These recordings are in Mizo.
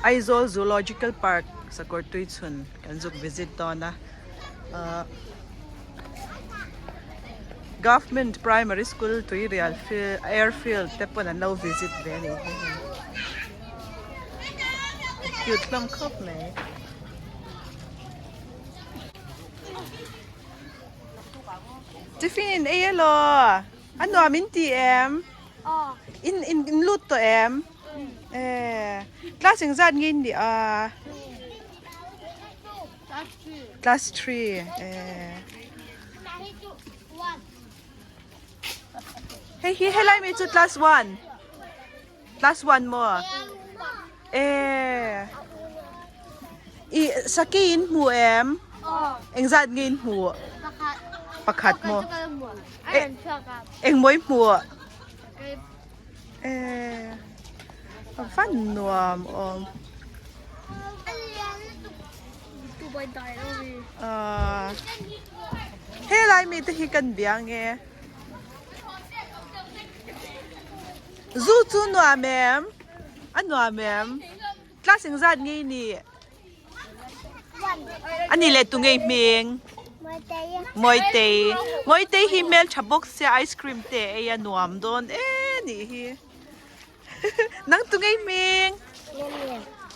Aizawl Zoological Park sakawr tui chhun kan zuk visit dawn a ahh Government Primary School Tuirial field airfield te pawn an lo visit ve a nih hi hei cute hlawm khawp mai. Tiffin in ei elaw? A nuam in ti em? In in lut tawh em? Eh, class engzat nge in nih a? Class 3. Eh. Hei hi helai mi chu class 1. Class 1 maw? Eh. I saki in hmu em? Engzat nge in hmu? Pakhat maw? Engmaw i hmu? Eh. A van nuam awm. Ah. Helai mi te hi kan bia nge? Zu chu nuam em? A nuam em? Class engzat nge i nih? A nih leh tu nge i hming? Mawitei. Mawitei hi hmeltha bawk sia ice cream te ei a nuam dawn e nih hi. Nang tu nge i hming?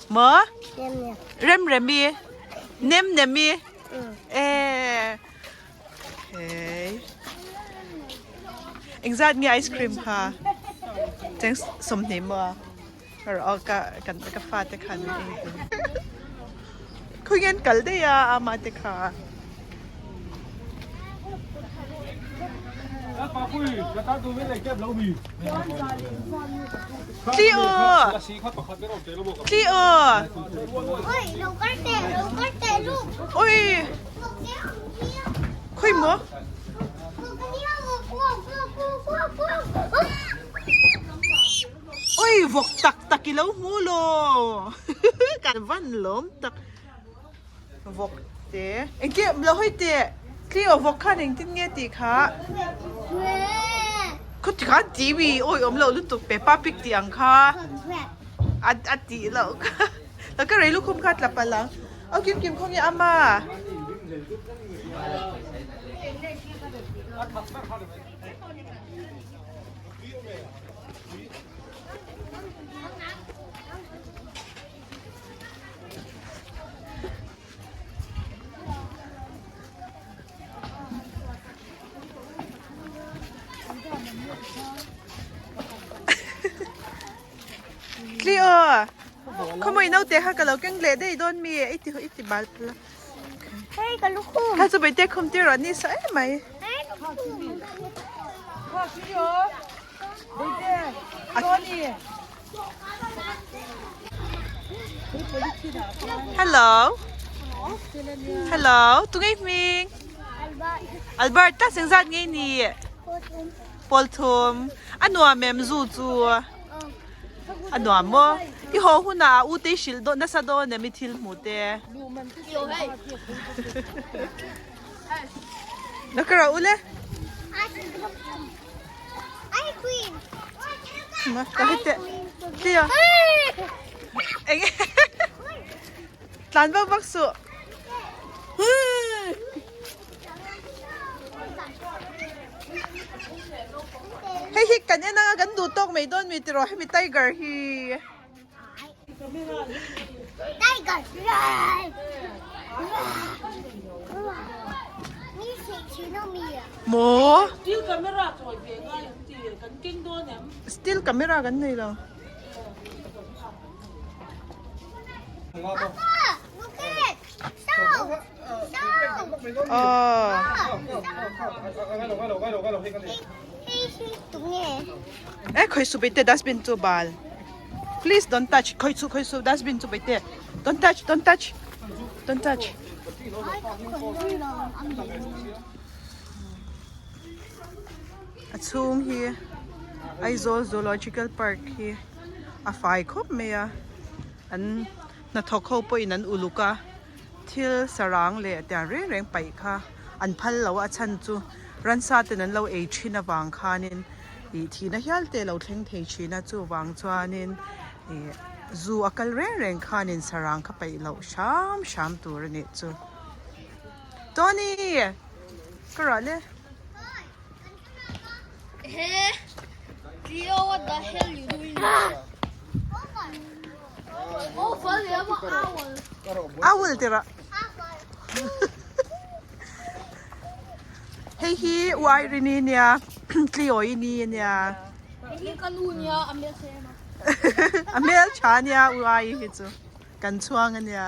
Maw? Remremi. Nemnemi. Eh. Hey. Engzat nge ice cream kha? Cheng sawmhnih maw? Ka rawh ka kan ka fate khan an ei ve. Khawi nge an kal daih a ama te kha. Tli aw! Tli aw! Oi! Khawi maw? Oi vawk tak tak i lo hmu law kan van lawm tak vawk te engtin lo hawi teh tli aw vawk khan engtin nge tih kha khuti khan ti mi awi awm lo lutuk peppa pig tih ang kha a a tih loh kha lo ka rei lukhum kha tla palh ang aw kim kim khawnge ama. Tli aw khawmawi naute kha ka lo keng leh daih dawn mi i ti i ti bal pala Hei ka lukhum kha chu beite khum tir rawh ni sa em mai Hello Hello tunge hming Albert ta sengzat nge ni Pawl thum a nuam em zu chu a nuam maw i haw hunah a u te i hrilh dawn nasa dawn em i thil hmuh te Na ka rauh ule Ma ka hi teh Tia Eng Tlan vak vak suh Hei hi kan en anga kan duh tawk mai dawn mi tiraw hemi tiger hi. Tiger. Maw? Still camera chawi ve ngai an ti kan keng dawn em? Still camera kan nei lo. Appa, look at. So, so. Aw. E khoi su bete dustbin chu bal. Please don't touch khoi su khoi su dustbin chu bete. Don't touch don't touch. Don't touch. A chhung hi Aizawl Zoological Park hi a fai khawp mai a an hnathawk ho pawhin an uluk a thil sarang leh tiang reng reng paih kha an phal lo a a chhan chu ransa ten an lo ei thin avang khanin ih thihna hial te a lo thleng thei thin a chuvang chuanin ih. Zu a kal reng reng khanin sarang kha peih loh hram hram tur a nih chu. Tony! Ka ruah le. He Cleo what the hell you doing? Owl tira. Hei hi Uairini nia Cleo i ni ania. Hei hi ka nu nia a hmel tha em a. A hmel tha ania Uai hi chu kan chhuang ania.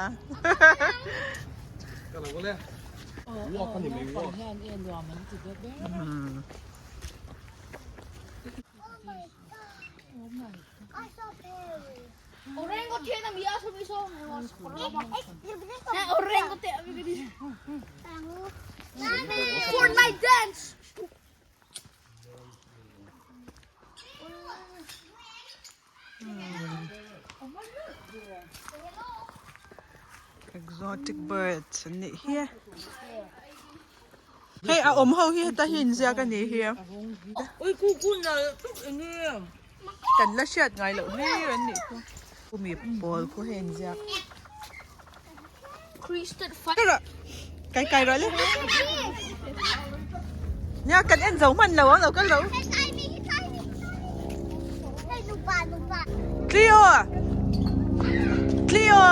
Fortnite dance. Exotic birds an nih hi hei a awm ho hi heta hi inziak a nih hi kan la hriat ngai loh hlir an nih chu khumi pawl khu hei inziak Kai kai rawh le. Nia kan en zo hman lo ang lo kal lo. Cleo. Cleo.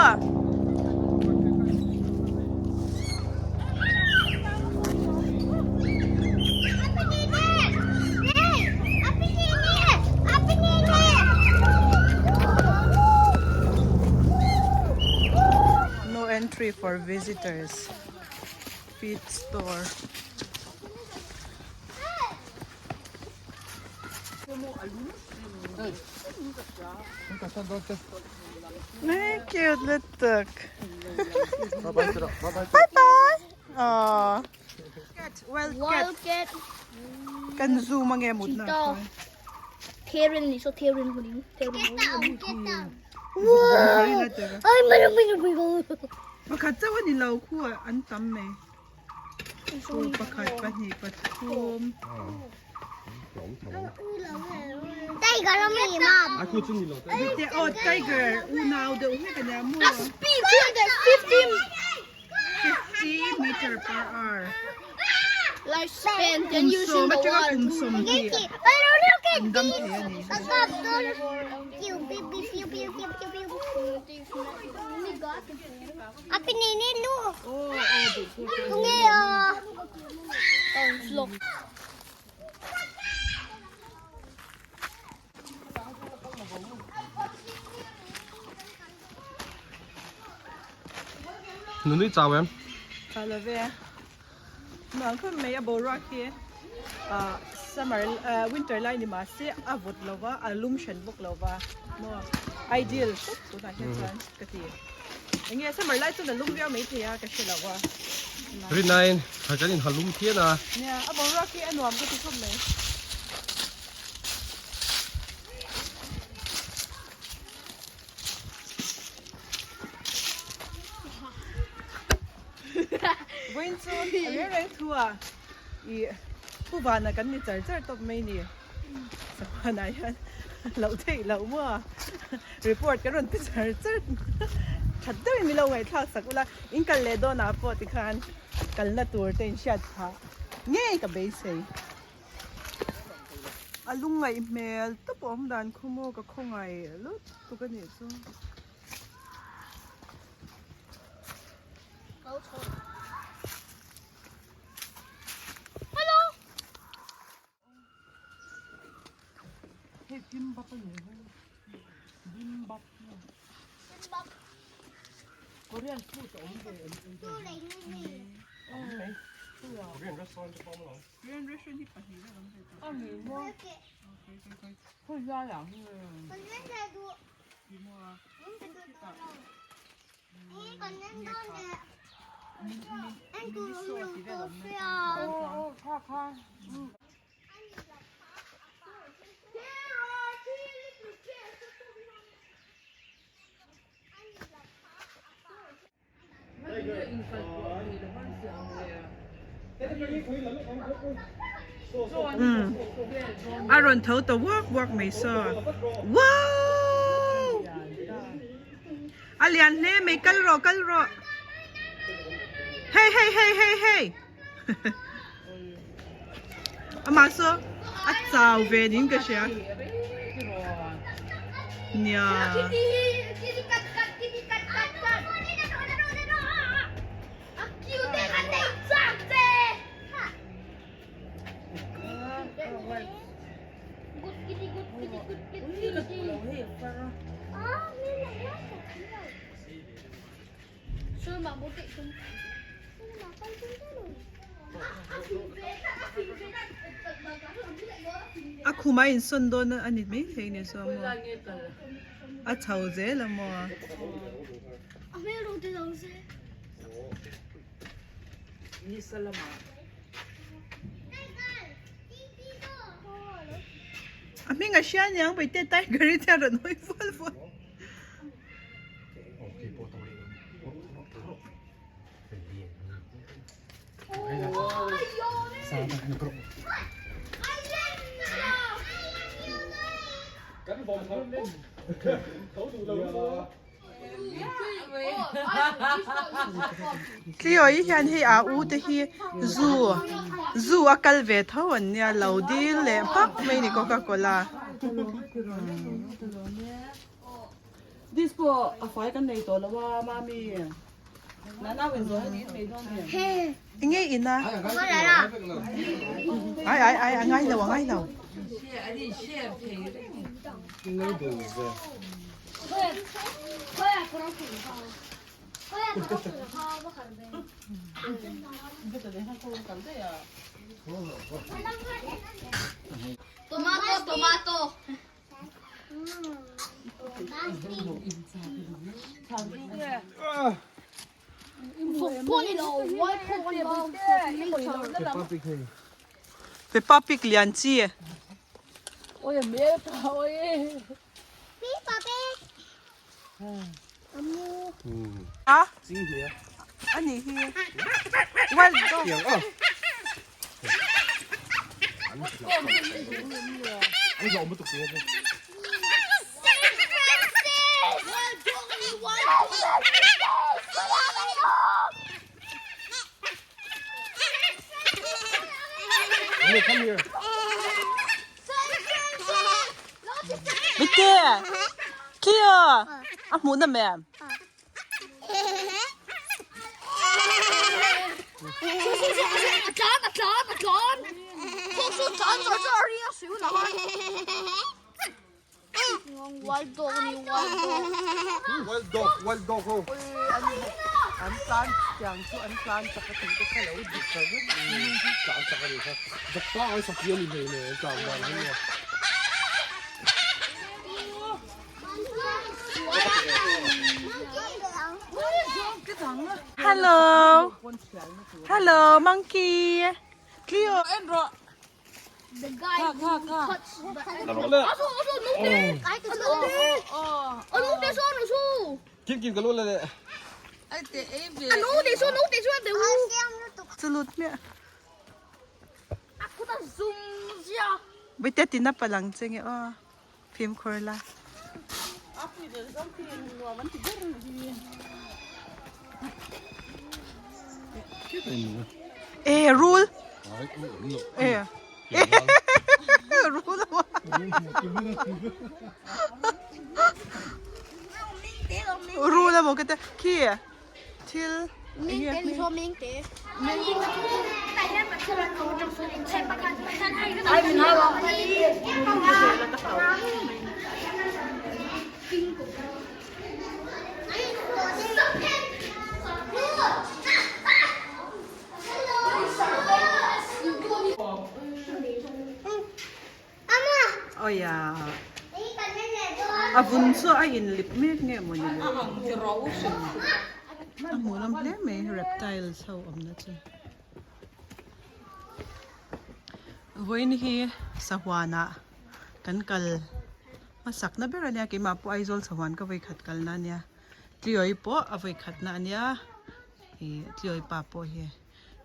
No entry for visitors. Feed store. Cute lutuk. Bye bye. Aww. Cat, wild cat. Wild cat. Kan zoom ange mut na. Cheetah. Therin ni so therin huning. Therin. Wow! Ai mana mana mana. Pakhat chauh a ni lo khu an tam mai. Khu pakhat pahnih pathum. Tiger a mi mam. Te aw tiger unau deuh hlek a nia maw. Speed 250 50 meter per hour. Lifespan Kum can use in sawm the atanga water. kum sawmhnih an dam thei a ni. Nunui chau em? Chau lo ve. Nuam khawp mai a boruak hi ah summer ah winter lai ni mahse a vawt lo va a lum hran bawk lo va maw ideal khawp tunah hian chuan ka ti. Enge summer lai chuan a lum viau maithei a ka hre lo a. Rinaiin kan inha lum phian a. Nia a boruak hi a nuam ka ti khawp mai. Vawiin chu a reng reng thu a ih pu vana kan ni char char tawp mai ni sahuanah hian loh theih loh maw report kan rawn ti char char that deuhin min lo ngaihthlak sak ula in kal leh dawnah pawh tikhan kalna tur te in hriat phah ngei ka beisei. A lungngaih hmel tawp a awm dan khaw maw ka khawngaih lutuk a nih chu. Hei bimbap a ni ho bimbap Korean food a awm ve em Korean restaurant te pawh a awm alawm. Korean restaurant hi pahnih vek an ve tawh. A ni maw? Khawi lai ah nge? Aw kha kha. A rawn tho ta uak uak mai saw. Wow! A lian hle mai kal rawh kal rawh. Hei hei hei hei hei. Amah saw a chau ve niin ka hria. Nia. A khum a insawn dawn a ni mai thei ni chuan maw a chho zel a maw. A hming a hria aniang Paite tiger hi chuan rawn hawi fual fual. Tliawi hian hei a u te hi zoo zoo a kal ve tho an nia lo dil leh hmak mai a ni coca cola. This pawh a fai kan nei tawh lo a mami nana in zawh heti in nei dawn em. Enge in a? Ai ai ai a ngai lo a ngai lo. Tomato tomato. Peppa Pig lian chi. A ani hi wild dog. Mite! Cleo! A hmuh na mem? Wild dog ni wild dog. Wild dog, wild dog ho. An tlan tiang chu an tlan chak a tih te kha lo dik ta vek. Tlan chak a nih kha. Vawkpa ang sakhi a ni hlei nen tlan dan hi nia. Hello. Hello monkey. Cleo. The guy who cuts the Kim kim ka lu le le. Chulut miah. Bite tina palang che nge aw. Fimkhur la. E rul. E. Rul aw. Rul amaw ka ti. Khi thil Awi a a vun chu a inlip mek nge mawni le a hmuh nawm hle mai reptiles ho awmna chu vawiin hi sahuan ah kan kal hmasak na ber ania keimah pawh Aizawl sahuan ka vawikhat kalna ania Tliawi pawh a vawikhatna ania ih Tliawi pa pawh hi.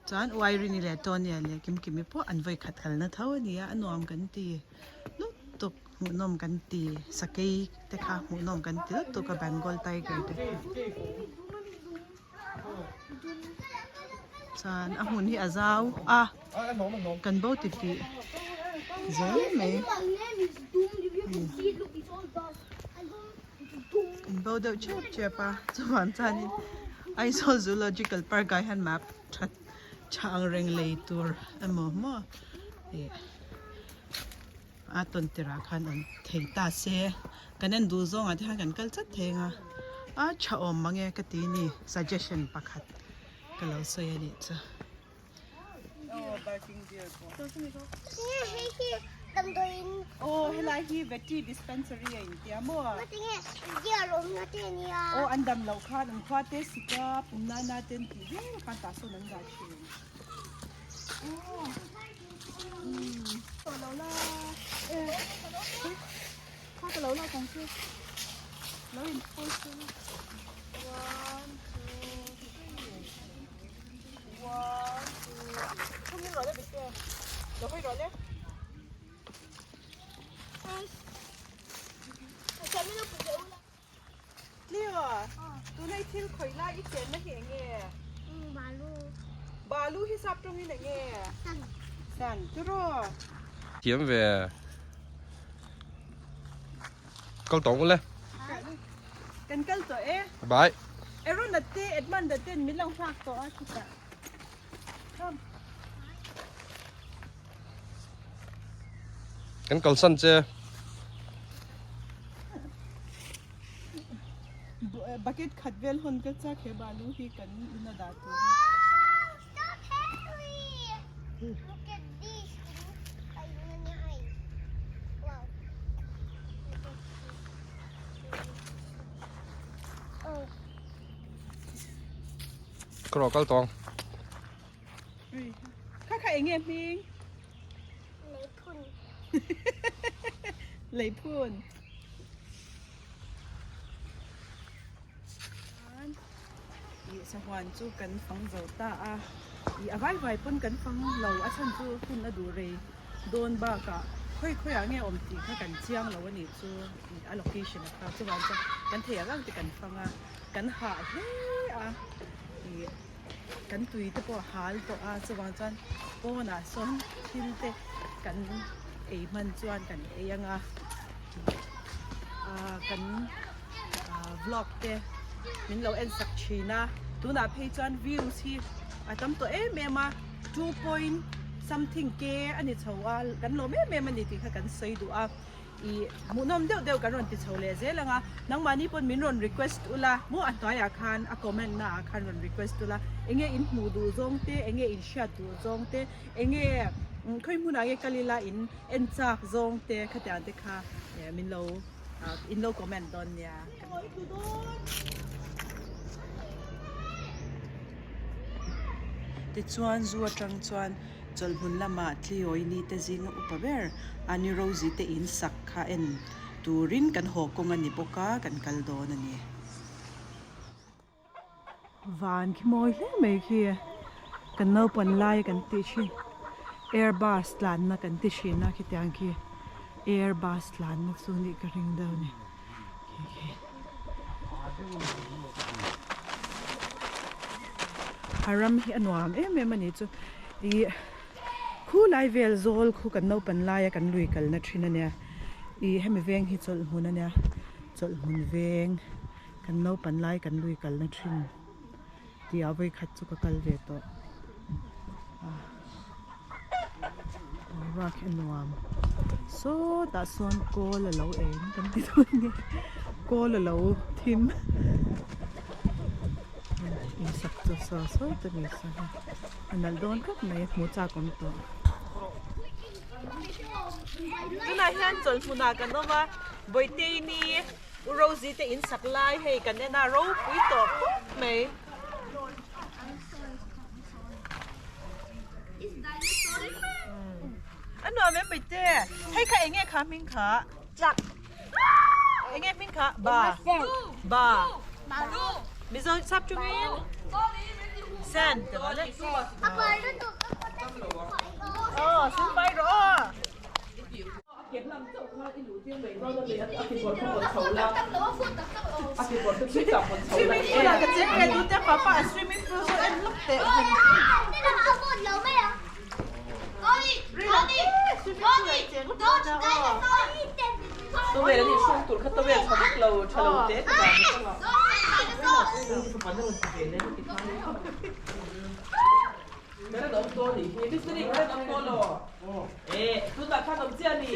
Chuan Uairini leh Tonia leh Kimkimi pawh an vawi khat kalna tho a ni a, a nuam kan ti lutuk. Hmuhnawm kan ti sakei te kha hmuhnawm kan ti lutuk a Bengal tiger te kha. Chuan a hmun hi a zau a kan bo ti tih zel mai. Kan bo deuh chep chep a chuvang chuanin Aizawl Zoological Park ah hian map tha tha ang reng lei tur emaw maw ih a tawn tirah khan awm thei ta se kan en duh zawngah te khan kan kal chat thei ang a a tha awm mang e ka ti a ni suggestion pakhat ka lo sawi a nih chu. Aw helai hi veti dispensary a intia maw? Aw an dam loh khan an khua te sika pum nana te an tih vel khan tah sawn an dah thin. Tunai thil khawi lai i chenna hi eng nge? Balu. Balu hi sap tawngin eng nge? San. San tiraw? Thiam ve. Kal tawng ule. Kan kal tawh e. Bye. Aaron a te Edmund a ten min lo nghak tawh a chutah. Come. Kan kalsan che. Bucket khat vel hawn ka chak he balu hi kan in a dah tur. Wow, stop Harry! Look at this. Wow. Oh. Ka rawh kal tawng. Kha kha enge hming? Leiphun. Leiphun. Ih sahuan chu kan fang zo ta a, ih a vai vai pawn kan fang lo a chhan chu hun a duh rei dawn bakah khawi khawi ah nge awm tih kha kan chiang lo a nih chu ih a location a kha chuvang chuan kan thei ang ang te kan fang a kan hah hle a ih kan tui te pawh a hal tawh a chuvang chuan pawnah sawn thil te kan ei hman chuan kan ei ang a ah kan ah vlog te min lo en sak thin a tunah phei chuan views hi a tam tawh em em a 2 point something k a ni chho a kan lawm em em a ni tih kha kan sawi duh a. Ih hmuhnawm deuh deuh kan rawn ti chho leh zel ang a, nangmahni pawn min rawn request ula maw a hnuaiah khan a comment na ah khan rawn request ula enge in hmuh duh zawng te enge in hriat duh zawng te enge khawi hmunah nge kal ila in en chak zawng te khatiang te kha min lo in lo comment dawn nia. Tichuan zu atang chuan Chawlhmun lamah Tliawini te zinga upa ber Ani Rosie te in sak kha en turin kan haw kawng a ni bawk a, kan kal dawn a ni. Van khi mawi hle mai khi kan naupan lai kan tih thin Airbus tlanna kan ti thin a khitiang khi Airbus tlanna chu nih ka ring deuh a ni khi khi. A ram hi a nuam em em a ni chu ih khu lai vel zawl khu kan naupan laia kan lui kalna thin a nia ih hemi veng hi chawlh hmun a nia chawlh hmun veng kan naupan lai kan lui kalna thin tih ah vawikhat chu ka kal ve tawh a boruak hi a nuam sawtah sawn kawl a lo eng kan ti dawn nge kawl a lo thim insak chu saw saw te ni sawn a nalh dawn khawp mai hmuh chak awm tawh. Tunah hian chawlhmunah kan awm a Bawiteini U Rosie te insak lai hei kan en a ropui tawh khawp mai. A nuam em Bawihte? Hei kha eng nge kha hming kha? Truck. Eng nge hming kha? Ba. Ba. Mizo sap chungin? Sen. Aw, sin pai rawh aw. Swimming pool ah ka cheng ve duh te papa a swimming pool saw en lawk teh. Towel an inhrung tur kha towel tha vak lo tha lo te te dan Karen awm tawh anih hi Mistiri Karen awm tawh lo eh tunah khan awm chiah ani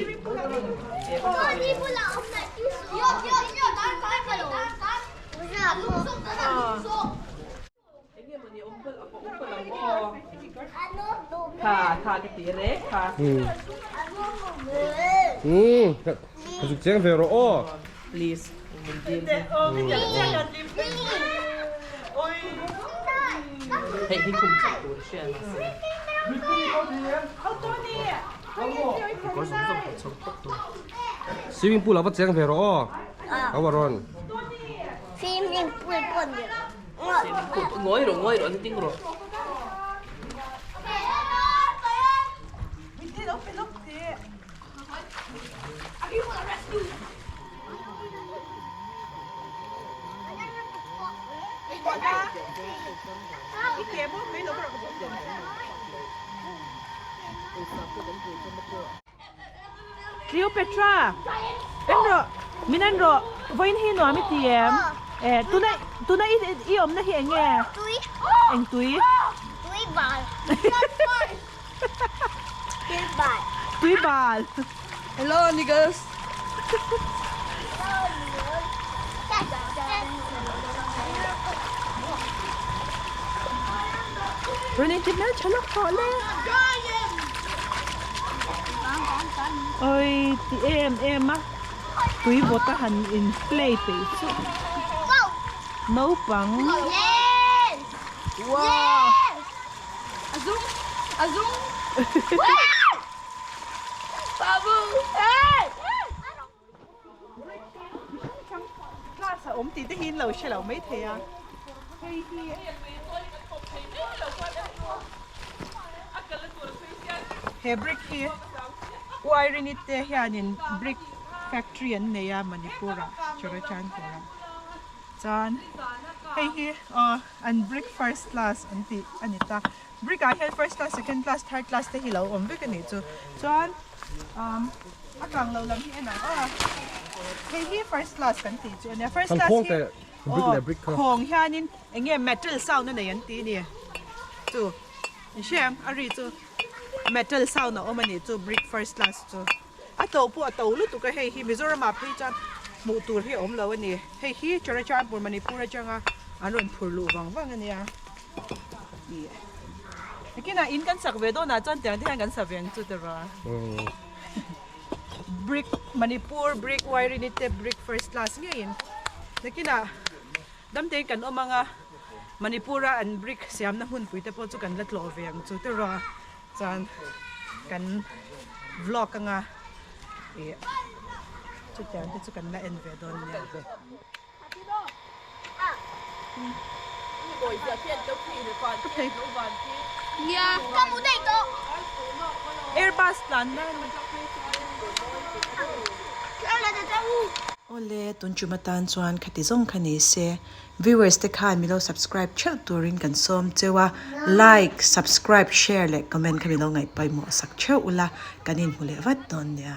Enge mawni awm palh a awm palh ang aw Tha tha ka ti rek tha Umm ka zuk cheng ve rawh aw Please min dil Hei hi khum chak tur a hria mahse Swimming pool ah va cheng ve rawh aw Ka va rawn Swimming pool pawh ni Ngawi rawh ngawi rawh ding rawh. Cleopatra, en rawh, min en rawh, vawiin hi nuam i ti em? Eh, tuna, tuna i, i awmna hi eng nge? Tui. Eng tui? Tui bal. Tui bal. Tui bal. Hello niggas. Rawn inti hmel tha lawk tawh le. Oi ti em em a tui vawt a han in play peih chu naupang. Wow. Azung azung. Babu. Hey. Class a awm tih te hi in lo hre lo mai thei a hei hi he brick hi U Irene te hianin brick factory an nei a Manipur ah Churachandpur ah chuan hei hi aw an brick first class an tih a ni ta brick ah hian first class second class third class te hi lo awm vek a nih chu chuan umm a kang lo lam hi en ang aw hei hi first class kan tih chu a nia first class hi aw khawng hianin eng nge metal sound a nei an tih a ni chu i hria em a ri chu metal sound a awm a nih chu brick first class chu a to pawh a to lutuk a hei hi Mizoram ah phei chuan hmuh tur hi a awm lo a ni hei hi Churachandpur Manipur atanga an rawn phur luh vang vang a nia. Nakinah in kan sak ve dawnah chuan tiang te hian kan sa ve ang chu te ra. Brick Manipur brick Wairini te brick first class ngeiin nakinah damtein kan awm anga Manipura an brick siamna hmunpui te pawh chu kan la tlawh ve ang chu te ra chuan kan vlog anga ih chutiang te chu kan la en ve dawn nia. Airbus tlan nan. Awle tun tum atan chuan khati zawng kha ni se viewers te khan milo subscribe theuh turin kan sawm cheu a like subscribe share leh comment kha milo ngaih pawimawh sak theuh ula kan inhmu leh vat dawn nia.